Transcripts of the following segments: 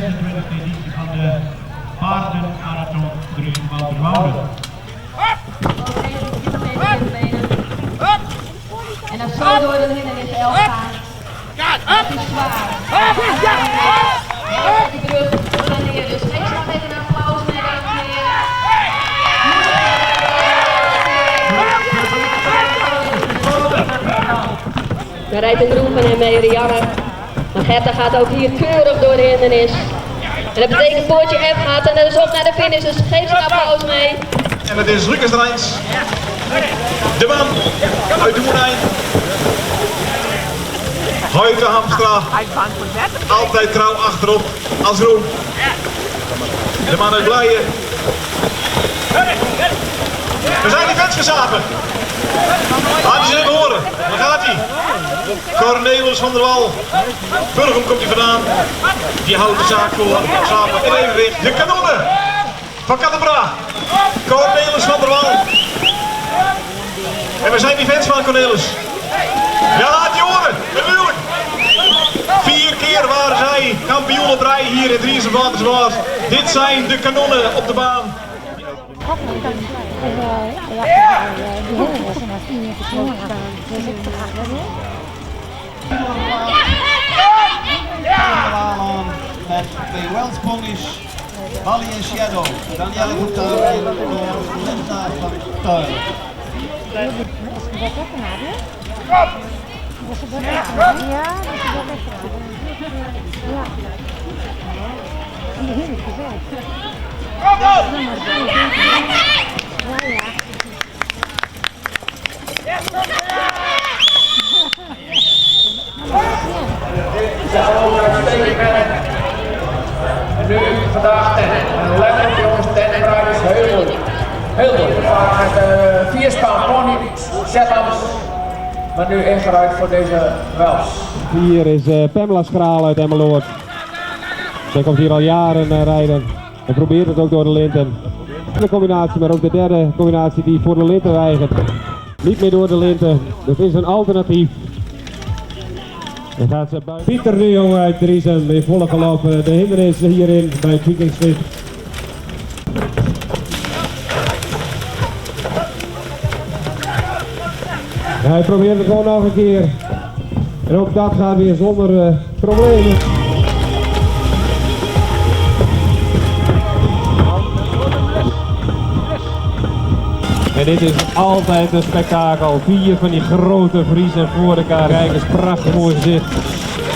26e editie van de Paardenmarathon Driezum-Wouterwoude. En dan zo door de hindernis 11 gaan. Het is zwaar. Ja, de brug gaan neer. Dus geef ze nog even een applaus mee, dames en heren. Daar rijdt de groen van hem mee, Rianne. Maar Gerta gaat ook hier keurig door de hindernis. En dat betekent poortje F gaat en dat is op naar de finish. Dus geef ze een applaus mee. En het is Lucas Rijns. De man uit de Moerijn. Huiten Hamstra. Altijd trouw achterop als Roem. De man uit Blijen. We zijn de fans gezapen. Laat eens even horen. Waar gaat hij? Cornelis van der Wal. Burgum komt hij vandaan. Die houdt de zaak voor. Samen in evenwicht. De kanonnen van Kattenbra. Cornelis van der Wal. En we zijn die fans van Cornelis. Ja, laat die horen. Natuurlijk. 4 keer waren zij kampioen op rij hier in Driezum Waterswaard. Dit zijn de kanonnen op de baan. Met twee Welsh ponies, Wally en Shadow, Danielle van Tuin en Linda van Tuin. En nu vandaag ten. En let op jongens, ten is heel moeilijk. Heel moeilijk. Vaak met 4 span pony, Shetlands. Maar nu ingeruimd voor deze Wels. Hier is Pamela Schraal uit Emmeloord. Zij komt hier al jaren rijden en probeert het ook door de linten. De combinatie, maar ook de derde combinatie die voor de linten weigert. Niet meer door de linten, dat is een alternatief. Dan gaat ze buiten. Pieter de Jong uit Driezum in volle galop de hindernis hierin bij het Vikingschip. Hij probeert het gewoon nog een keer. En ook dat gaat weer zonder problemen. En dit is altijd een spektakel. 4 van die grote Friezen voor elkaar. Kijk eens, prachtig mooi gezicht.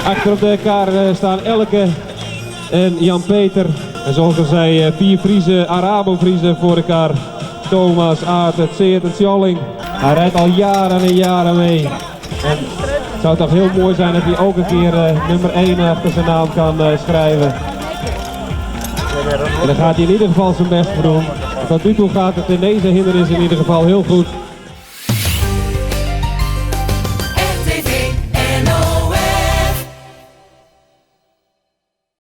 Achter op de kar staan Elke en Jan-Peter. En zoals ik al zei, 4 Friezen, Arabo-Friezen voor elkaar. Thomas, Aart, het Seert en Tjolling. Hij rijdt al jaren en jaren mee. En het zou toch heel mooi zijn dat hij ook een keer nummer 1 achter zijn naam kan schrijven. En dan gaat hij in ieder geval zijn best voor doen. Tot nu toe gaat het in deze hindernis in ieder geval heel goed.